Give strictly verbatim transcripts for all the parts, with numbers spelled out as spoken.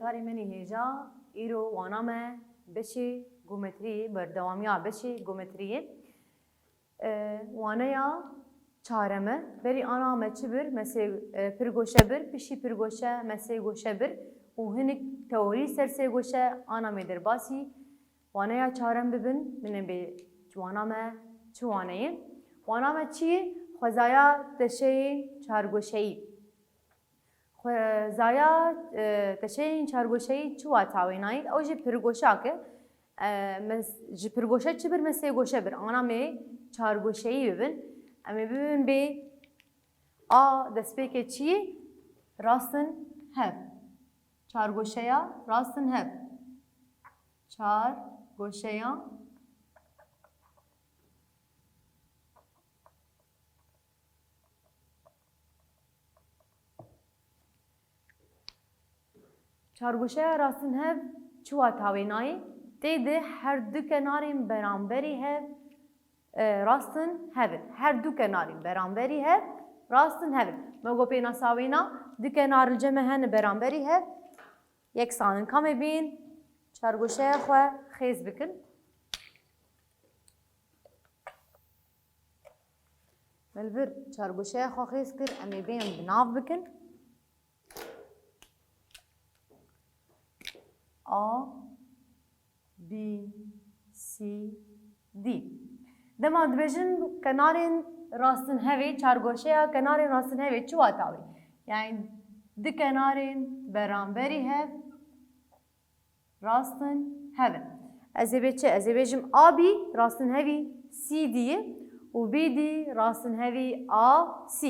Karê menî hêja, îro wana me beşê gometriyê, berdewamiya beşê gometriyê. E, waneya çarem e. Berî ana me çi bir? Me sê, e, pirgoşe bir, piştî pirgoşe me sê goşe bir û hinik teorî ser sê goşe ana me derbasî waneya çarem bibin. Min ê bê wana me çi wane ye? Wana me çi ye? Xwezaya teşeyên çargoşeyî. Xwezaya, e, teşeyên çargoşeyî çi wata wê nayê? Ew jî pirgoşak e. E, me s-, ji pirgoşe çi bir, me sê goşe bir. Ana me çargoşeyî bibin. Em ê bibin bê A destpêkê çi ye? Rastin hev. Çargoşeya rastin hev. Çargoşeya Çargoşeya rastin hev çi wata wê nayê? Tê de her du kenarên beramberî hev, e, rastin hev in. Her du kenarên beramberî hev rastin hev in. Me got pênasa wêna, du kenar li cem me hene beramberî hev, yeksan in. Ka em ê bên çargoşeya xwe xêz bikin. Me li vir çargoşeya xwe xêz kir, em ê bên bi nav bikin. A, B, C, D. Dema dibêjin kenarên rastin hevê, çargoşeya kenarên rastin hevê çi wata wê? Yani du kenarên beramberî hev rastin hev in. Ez ê bê çi? Ez ê bêjim A B rastin hevî C D ye û B D rastin hevî A C.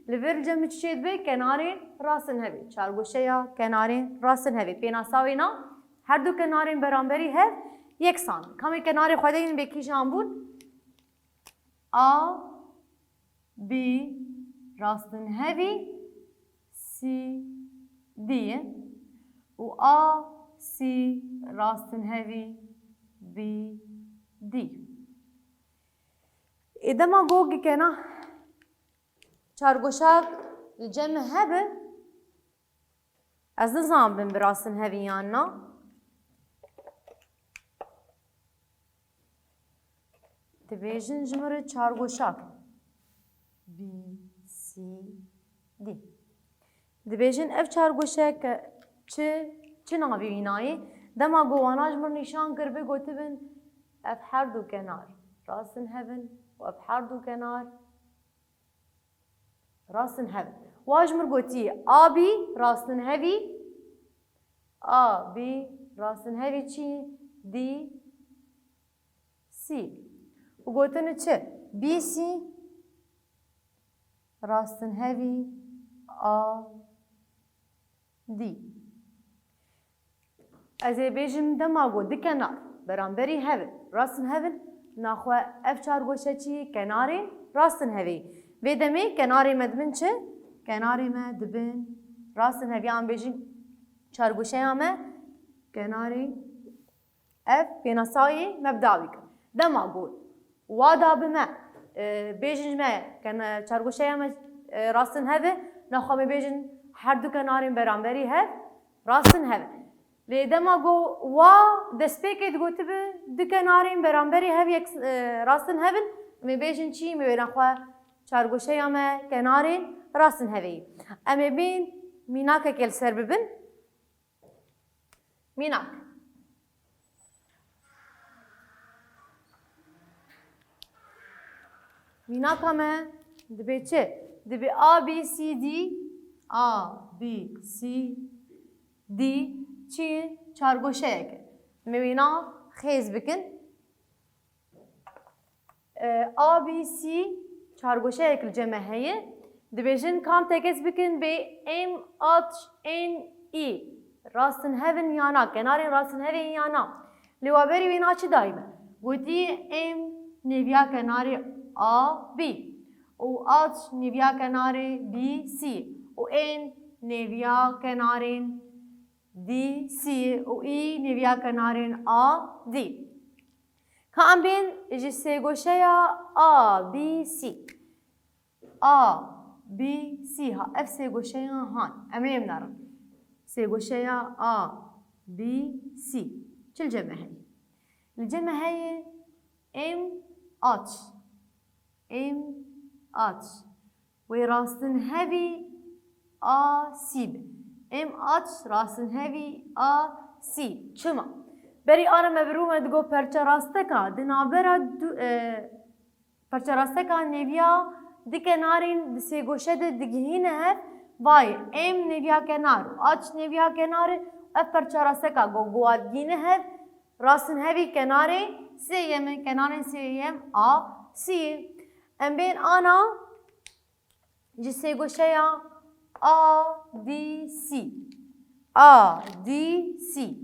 Li vir cem çi çê dibe? Kenarên rastin hevê. Çargoşeya kenarên rastin hevê. Pênasa wêna her du kenarên beramberî hev yeksan in. Ka em ê kenarê xwe deynin bê kîjan bûn? A B rastin hevî C D ye û A C rastin hevî B D. Ê dema go gikena çargoşak li cem me hebe, ez nizanim bin bi rastin hevî yan na. Dibêjin ji min re çargoşak. B, C, D. Dibêjin ev çargoşeke çi, çi navê wî nayê? Dema ku wana ji min nîşan kir, bê gotibin ev her du kenar rastin hev in û ev her du kenar rastin hev in. Wa ji min gotî A B rastin hevî, A B rastin hevî çi? D, C. Û gotini çi? B C rastin hevî A D. Ez ê bêjim dema ku du kenar beramberî hev in, rastin hev in, naxwe ev çargoşe çi? Kenarên rastin hevê. Vê demê kenarê me dibin çi? Kenarê me dibin rastin hevê. Yan bêjin çargoşeya me kenarê Ev pênasayê me bi dawî kir. Dema ku wa da bi me, e, bêjin ji me, kena-, çargoşeya me, e, rastin hev e, naxwe em ê bêjin her du kenarên beramberî hev, rastin hev e. Lê dema ku wa destpêkê digotibi du kenarên beramberî hev yek, e, rastin hev in, em ê bêjin çi? Em ê bêjin naxwe çargoşeya me kenarên rastin hev e. Em ê bên mînakekê li ser bibin. Mînak. Mînaka me dibe çi? Dibe A B C D, A B C D çi? Çargoşeyek e. Em ê wîna xêz bikin. E, A B C çargoşeyek li cem me heye. Dibêjin kam tekez bikin bê M H N E. Rastin hev in ya na, kenarên rastin hev ên ya na. Lê wa berî wê na çi dayî me? Gotî M nêviya kenarê A B û H nêviya kenarê B C û N nêviya kenarên D C û E nêviya kenarên A D. Ka em bên ji sêgoşeya A B C. A B C ha, ev sêgoşeya han. Em ê em nerin. Sêgoşeya A, B, C. Çi li cem me heye? Li cem me heye M aç. M aç. Wê rastinhevî A C be. M aç rastinhevî A C. Çima? Berî ana me bi rû me digot perça rasteka di navbera du, e, perça rasteka nêviya di kenarên di sêgoşe de digihîne hev, vayê M nêviya kenar û aç nêviya kenarê, ev perça rasteka go, go digihîne hev, rastinhevî kenarê sêyem e, kenarên sêyem A C. Em bên ana ji sêgoşeya A D C. A D C.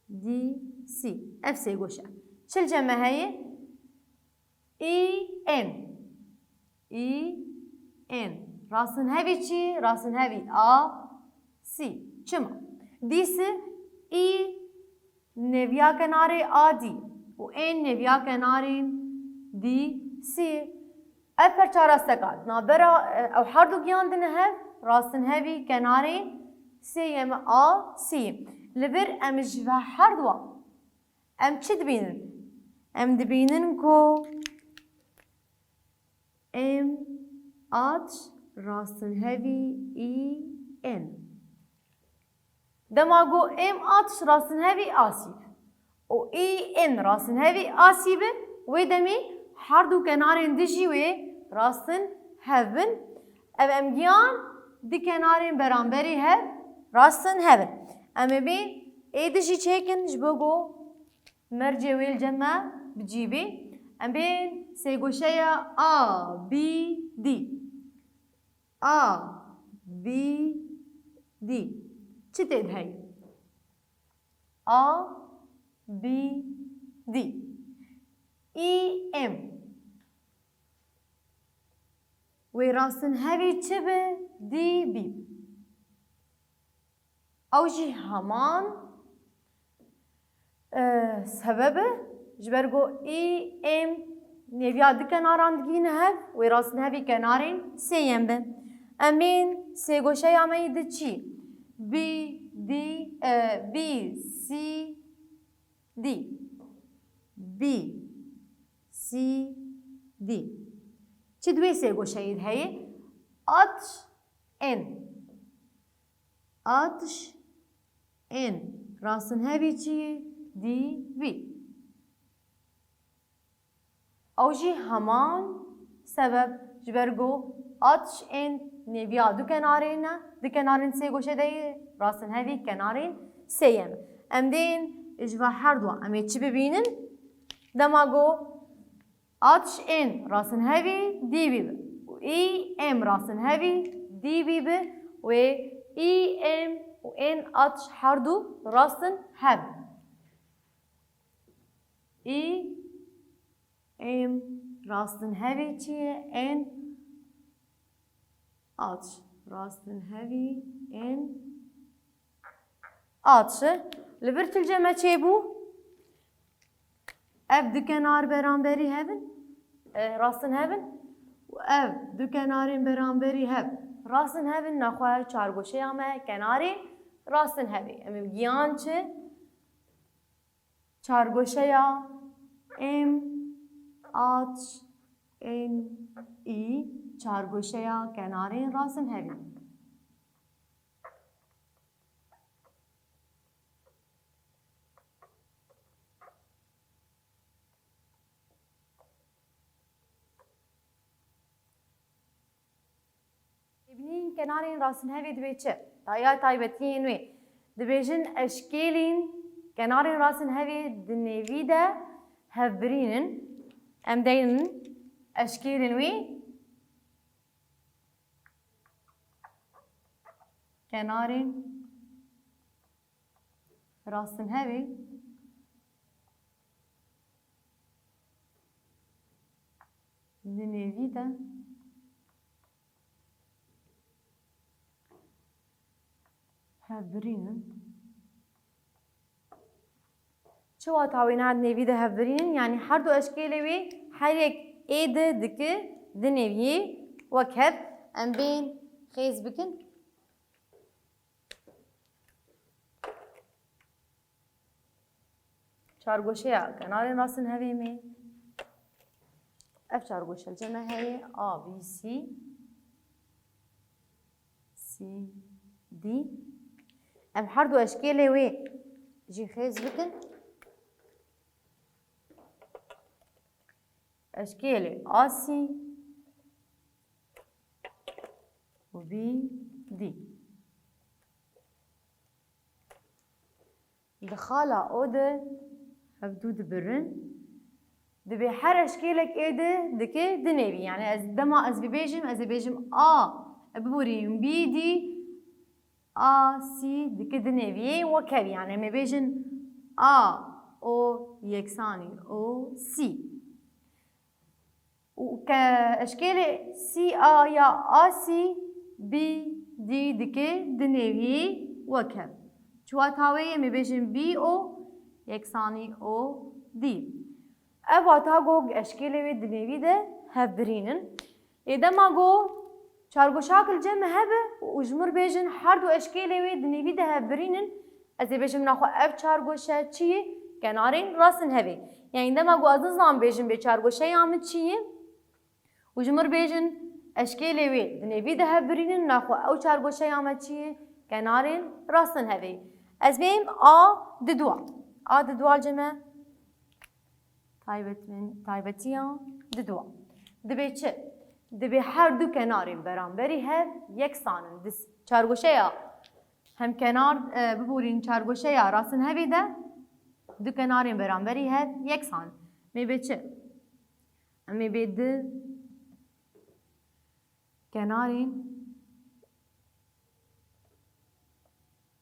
D C. Ev sêgoşe. Çi li cem me heye? E N. E N. Rastinhevî çi? Rastinhevî A C. Çima? Dîse E nêviya kenarê A D û N nêviya kenarên D C. Ev perça rasteka navbera, e, ew herdu giyandine hev, rastinhevî kenarên sêyem A C. Li vir em ji ve herduwa em çi dibînin? Em dibînin ku M aç rastinhevî E N. Dema ku M aç rastinhevî A C be û E N rastinhevî A C be, wê demê herdu kenarên dijî wê rastinhev bin. Ev em giyan di kenarên beramberî hev rastinhev in. Em ê bê ê dijî çêkin ji bo ku mercê wê li cem me bi cî bê. Em bên sêgoşeya A B D. A B D. Çi tê de heye? A B D. E M. Wê rastinhevî çi be? D B be. Ew jî heman, e, sebeb e, ji ber ku E M nêviya du kenaran digihîne hev, wê rastinhevî kenarên sêyem be. Em bên sêgoşeya me yê di çi? B D, e, B C D. B C D. Çi di wê sêgoşeyê de heye? Aç N. Aç N. Rastinhevî çi ye? D B. Ew jî heman sebeb, ji ber ku aç N nêviya du kenarê ne, du kenarên sêgoşe de ye, rastinhevî kenarên sêyem. Em dên ji ve herduwa em ê çi bibînin? Dema ku aç N rastinhevî D B be û E M rastinhevî D B be, wê E M û N aç herdu rastinhev. E M rastinhevî çi ye? N aç rastinhevî N aç. Li vir çi li cem me çêbû? Ev du kenar beramberî hev in, e, rastinhev in û ev du kenarên beramberî hev rastinhev in, nexwe çargoşeya me kenarê rastinhev e. Em ê giyan çi? Çargoşeya M aç N E, çargoşeya kenarên rastinhevî. Têbînîn kenarên rastinhevê dibê çi? Dayiya taybetiyên wê. Dibêjin eşkêlên kenarên rastinhevê di nêvî de hevbirîn in. Em deynin eşkêlên wê kenarên rastinhevê di nêvî de hevbirîn in. Çi wata wê niha di nêvî de hevbirîn in? Yanî her du eşkêlê wê her yek ê di dike di nêviyê wek hev. Em bên xêz bikin. çargoşeya kenarên rastin hevê me. Ev çargoşe li cem me heye, A B C, C D. Em her du eşkêlê wê jî xêz bikin. Eşkêlê A C û B D. Di xala O de hevdu dibirin. Dibê her eşkêlek ê de dike du nêvî. Yani ez dema ez bibêjim, ez ê bêjim A, biborînim B D, A C dike du nêviyê wek hev. Yani em ê bêjin A O yeksanî O C. Û ke eşkêlê C A ya A C B D dike du nêviyê wek hev. Çiwata wê em ê bêjin B O yeksanî O D. Ev wata ku eşkêlê wê du nêvî de hev birînin. Ê dema ku çargoşak li cem me hebe û ji mir bêjin her du eşkêlê wê du nêvî de hev birînin, ez ê bêjim naxwe ev çargoşe çi ye? Kenarên rastin hevê. Yani dema ku ez nizam bêjim bê çargoşeya min çi ye? Û ji mir bêjin eşkêlê wê du nêvî de hev birînin, naxwe ew çargoşeya me çi ye? Kenarên rastin hevê. Ez bêm A di dua. A di dua li cem me. Taybetmen-, taybetiya di dua. Dibê çi? Dibê her du kenarên beramberî hev yeksan in. Di s-, çargoşeya hemkenar, e, biborîn çargoşeya rastin hevê de du kenarên beramberî hev yeksan in. Mê bê çi? Em ê bê du kenarên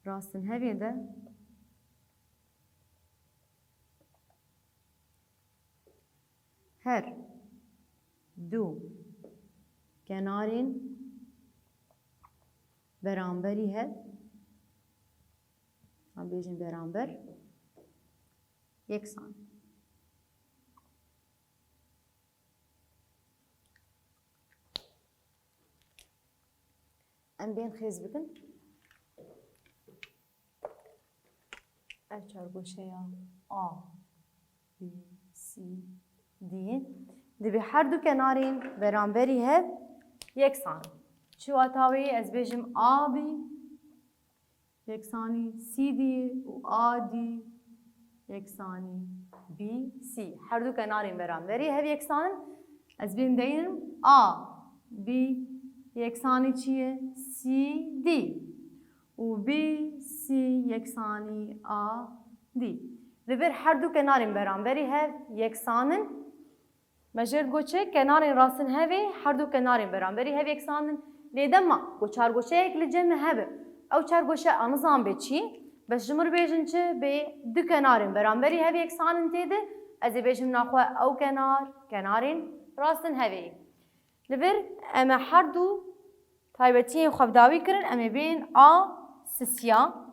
rastin hevê de her du kenarên beramberî hev, em bêjin beramber, yeksan. Em bên xêz bikin. Ev çargoşeya A, B, C, D. Dibê her du kenarên beramberî hev yeksan. Çi wata wê ye? Ez bêjim A B yeksanî C D û A D yeksanî B C. Her du kenarên beramberî hev yeksan in. Ez bêm deynim A B yeksanî çi ye? C D. Û B C yeksanî A D. Li vir her du kenarên beramberî hev yeksan in. Me jê re got çi? Kenarên rastin hevê, her du kenarên beramberî hev yeksan in. Lê dema ku çargoşeyek li cem me hebe, ew çargoşe a nizam bê çi? Bes ji mir bêjin çi? Bê du kenarên beramberî hev yeksan in tê de, ez ê bêjim naxwe ew kenar, kenarên rastin hevê ye. Li vir em ê her du taybetiyên xwe bi dawî kirin, em ê bên A sisiya.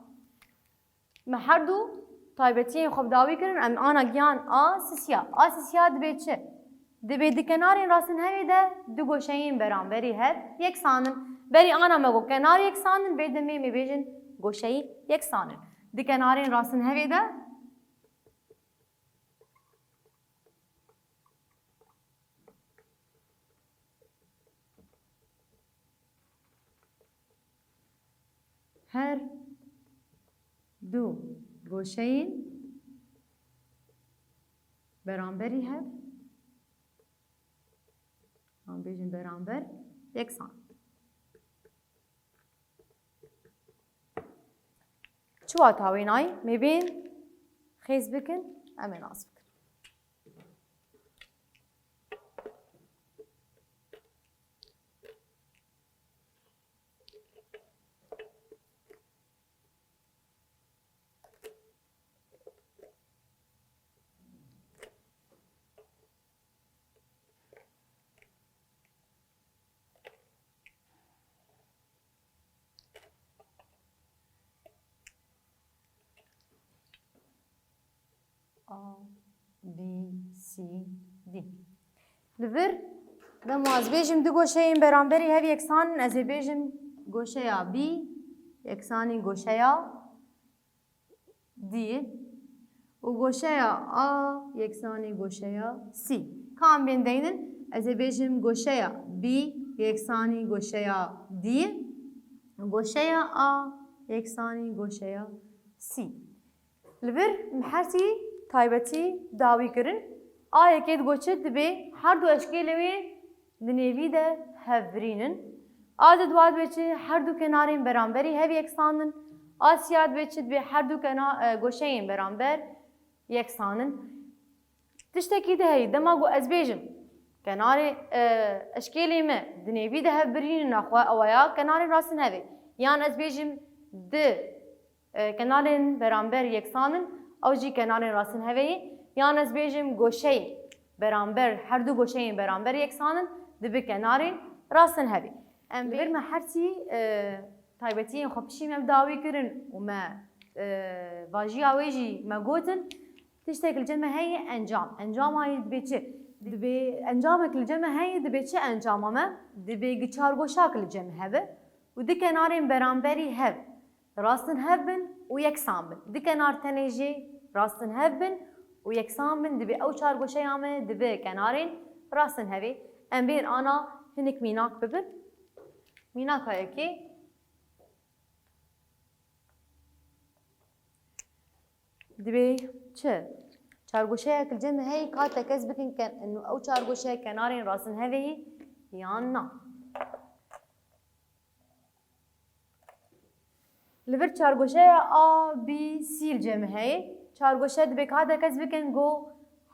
Me her du taybetiyên xwe bi dawî kirin, em ana giyan A sisiya. A sisiya dibê çi? Dibê di kenarên rastin hevê de du goşeyên beramberî hev yeksan in. Berî ana me got kenar yeksan in, vê demê em ê bêjin goşeyî yeksan in. Di kenarên rastin hevê de her du goşeyên beramberî hev, em bêjin beramber, yeksan. Çi wata wê nayê? Mê bên xêz bikin, em ê nas bikin. A, B, C, D. Li vir, dema ez bêjim du goşeyên beramberî hev yeksan in, ez ê bêjim goşeya B yeksanî goşeya D. û goşeya A yeksanî goşeya C. Ka em bên deynin, ez ê bêjim goşeya B yeksanî goşeya D, goşeya A yeksanî goşeya C. Li vir me her tî taybetî dawî kirin. A yekê digoçit dibê her du eşkêlê wê di nêvî de hev birînin. A di dua dibê çi her du kenarên beramberî hev yeksan in. A siya dibê çi dibê her du kena-, e, goşeyên beramber yeksan in. Tiştekî di heyî, dema ku ez bêjim, kenarê, e, eşkêlê me di nêvî de hev birînin, naxwe ew ya kenarên rastin hevê. Yan ez bêjim di, e, kenarên beramber yeksan in, ew jî kenarên rastin hevê ye. Yan ez bêjim goşeyê beramber, her du goşeyên beramber yeksan in, dibi kenarên rastin hevê. Em Li vir bê- me her tî, e, taybetiyên xwe pişî me bi dawî kirin û me, e, vajiya wê jî me gotin. Tiştek li cem me heye encam. Encama yê dibê çi? Dibê encamek li cem me heye dibê çi encama me? Dibê gi çargoşak li cem me hebe û di kenarên beramberî hev rastin hev bin û yeksan bin. Di kenar tenê jî rastin hev bin û yeksan bin. Dibê ew çargoşeya me dibi kenarên rastin hevê. Em bên ana hinik mînak bibin. Mînaka yekê. Dibê çi? Çargoşeyek li cem heyî ka tekez bikin ke-, ew çargoşe kenarên rastin hevê yî yan na? Li vir çargoşeya A, B, C li cem heyî. Çargoşe dibê ka tekez bikin go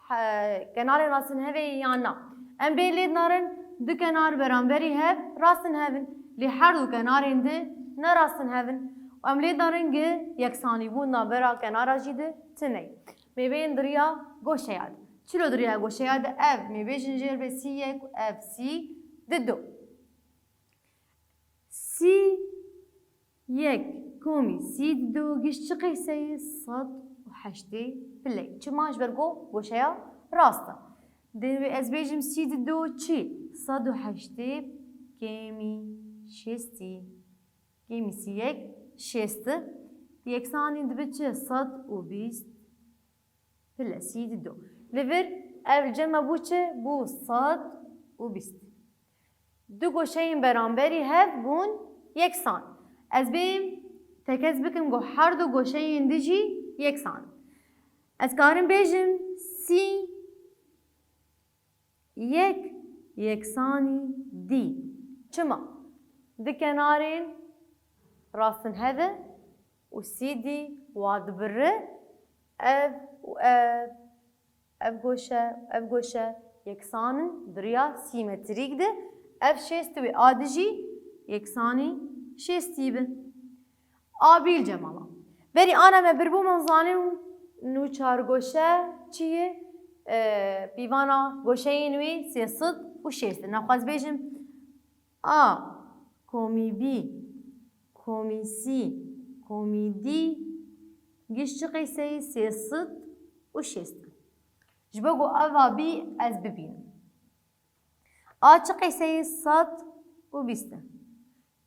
he, kenarên rastin hevê yan na. Em bê lê dinarin du kenar beramberî hev rastin hev in. Lê her du kenarên di ne rastin hev in. Û em lê dinarin gi yeksanîbûn navbera kenara jî di tune ye. Mêbeyên diriya goşeya di. Çilo diriya goşeya di ev mêbê jinjêr bê sî yek û ev sî di du. Sî yek komî sî di du giş çi qeyse ye? Sed û heştê pilek. Çima? Ji ber ku goşeya rast e. Dê ez bêjim sî di du çi? Sed û heştê kêmî şêstî. Kêmî sî yek şêst. Yeksanî dibe çi? Sed û bîst. Pile sî di du. Li vir ev li cem me bû çi? Bû sed û bîst. Du goşeyên beramberî hev bûn yeksan. Ez bêm tekez bikim ku her du goşeyên di jî yeksan in. Ez karim bêjim sî yek yeksanî dî. Çima? Di kenarên rastin heve û sî dî wa dibiri ev û ev, ev goşe, ev goşe yeksan in, diriya sîmetrîk di. Ev şêst wê a di jî yeksanî şêstî bi. A bî li cem me. Berî ana me birbû me zanîn nû çargoşe çi ye? E, pîvana goşeyên wî sê sed û şêst in. Nexwaz bêjim A komî bî, komî sî, komî dî, giş çi qeyse ye? Sê sed û şêst in. Ji bo ku eva bî ez bibînim. A çi qeyse ye? Sed û bîst in.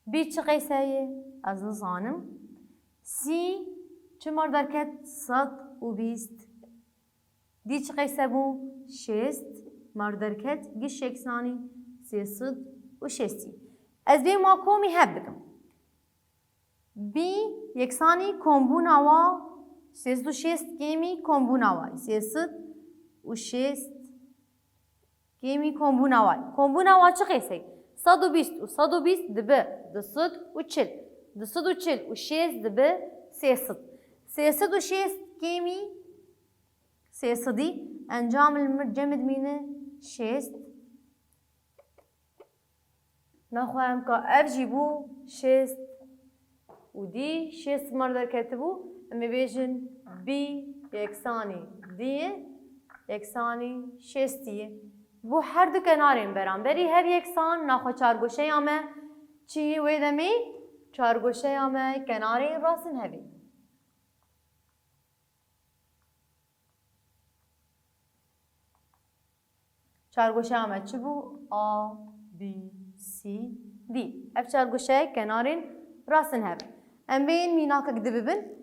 Bî çi qeyse ye? Ez nizanim. Sî çi mar derket? Sed û bîst. Dî çi qeyse bû? Şêst mar derket, giş yeksanî sê sed û şêstî. Ez dê ma komî hev bikim. Bî yeksanî kombûna wa sê sed û şêst kêmî kombûna wa. Sê sed û şêst kêmî kombûna wa. Kombûna wa çi qeyse ye? Sed û bîst û sed û bîst dibe du sed û çil. Du sed û çil û şêst dibe sê sed. Sê sed û şêst kêmî sê sedî. Encam li mir cem dimîne şêst. Naxwe em ka ev jî bû şêst û dî şêst mar derketibû. Em ê bêjin bî yeksanî dî yeksanî şêstî ye. Bo her du kenarên beramberî hev yeksan, naxwe çargoşeya me çi ye wê demê? Çargoşeya me kenarên rastin hevê. Çargoşeya me çi bû? A, B, C, D. Ev çargoşe kenarên rastin hev. Em bên mînakek di bibin.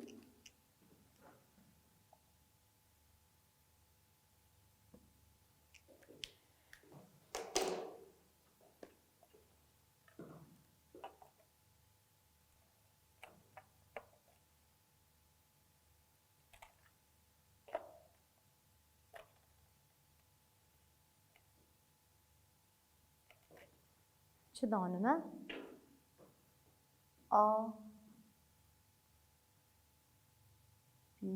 Çi danime? A, B,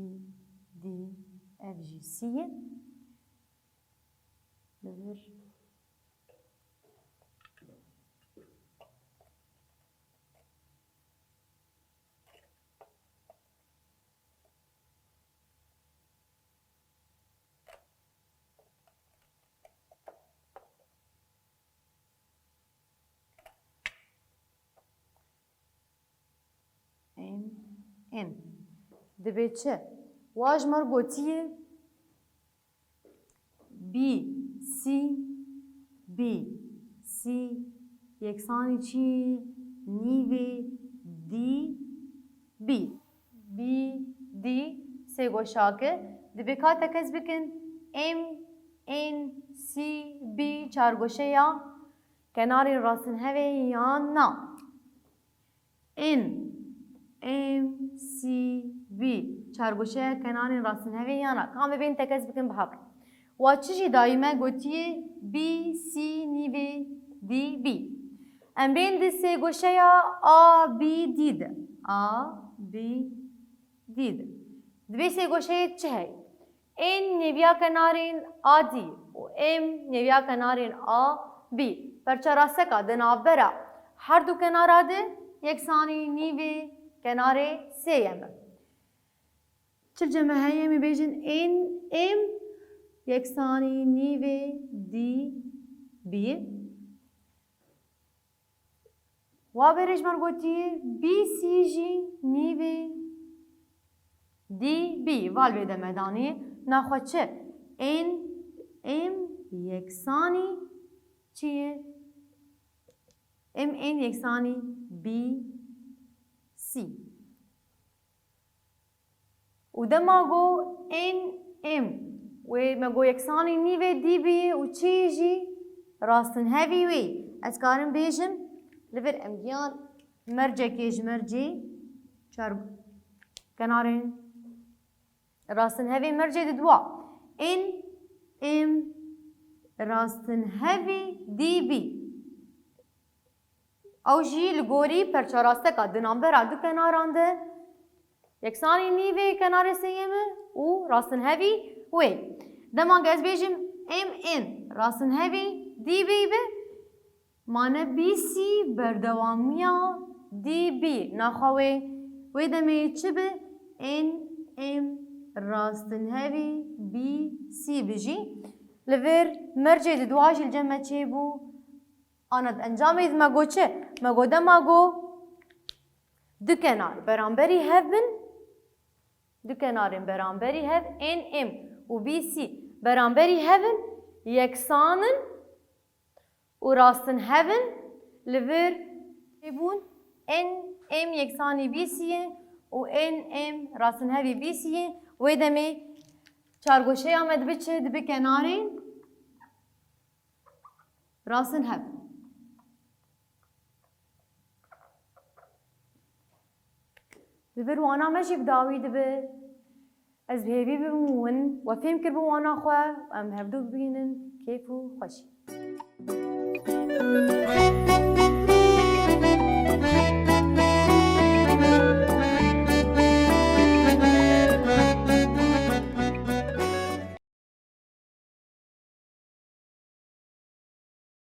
D, ev jî C ye. Li vir N, N. Dibe çi? Wa ji me re gotiye B C, B C yeksanî çi? Nîvê D B. B D sê goşak e. Dibe ka tekez bikin M N C B çargoşeya kenarên rastinhevê yan na? N M C B çargoşeya kenarên rastinhevê yan na? Ka em ê bên tekez bikin bi hev re. Wa çi jî dayî me gotiye B C nîvê D B. Em bên di sê goşeya A B D de. A B D de. Di vê sê goşeyê çi heye? N nêviya kenarên A D û M nêviya kenarên A B. Perça rasteka di navbera her du kenara de yeksanî nîvê kenarê sê ye me. Çi li cem me heye? Em ê bêjin N M yeksanî nîvê D B. Wa berê ji me re gotiye B C jî nîvê D B. Val vê de me daniye. Naxwe çi? N M yeksanî çi ye? M N yeksanî B C. Û dema got N M, wê me got yeksanî nîvê D B û çi jî rastinhevî wê. Ez karim bêjim, li vir em giyan mercekê ji mercê çar kenarên rastinhevê mercê di dua. N M rastinhevî D B. Ew jî li gorî perça rasteka di navbera du kenaran de yeksanî nîvê kenarê sêyem e û rastinhevî wê. Dema ku ez bêjim M N rastinhevî D B be, mane B C berdewamiya D B. Naxwe wê, wê demê çi be? N M rastinhevî B C be jî. Li vir mercê di dua jî li cem me çêbû. Ana di encamê de me got çi? Me got dema ku du kenar beramberî hev bin, du kenarên beramberî hev N M û B C beramberî hev in, yeksan in û rastinhev in, li vir çêbûn N M yeksanî B C ye û N M rastinhevî B C ye. Wê demê çargoşeya me dibe çi? Dibe kenarên rastinhev. Li vir wana me jî bi dawî dibe. Ez bi hêvî bibim win we fêm kiribin wana xwe û em hevdu bibînin kêf û xweşî.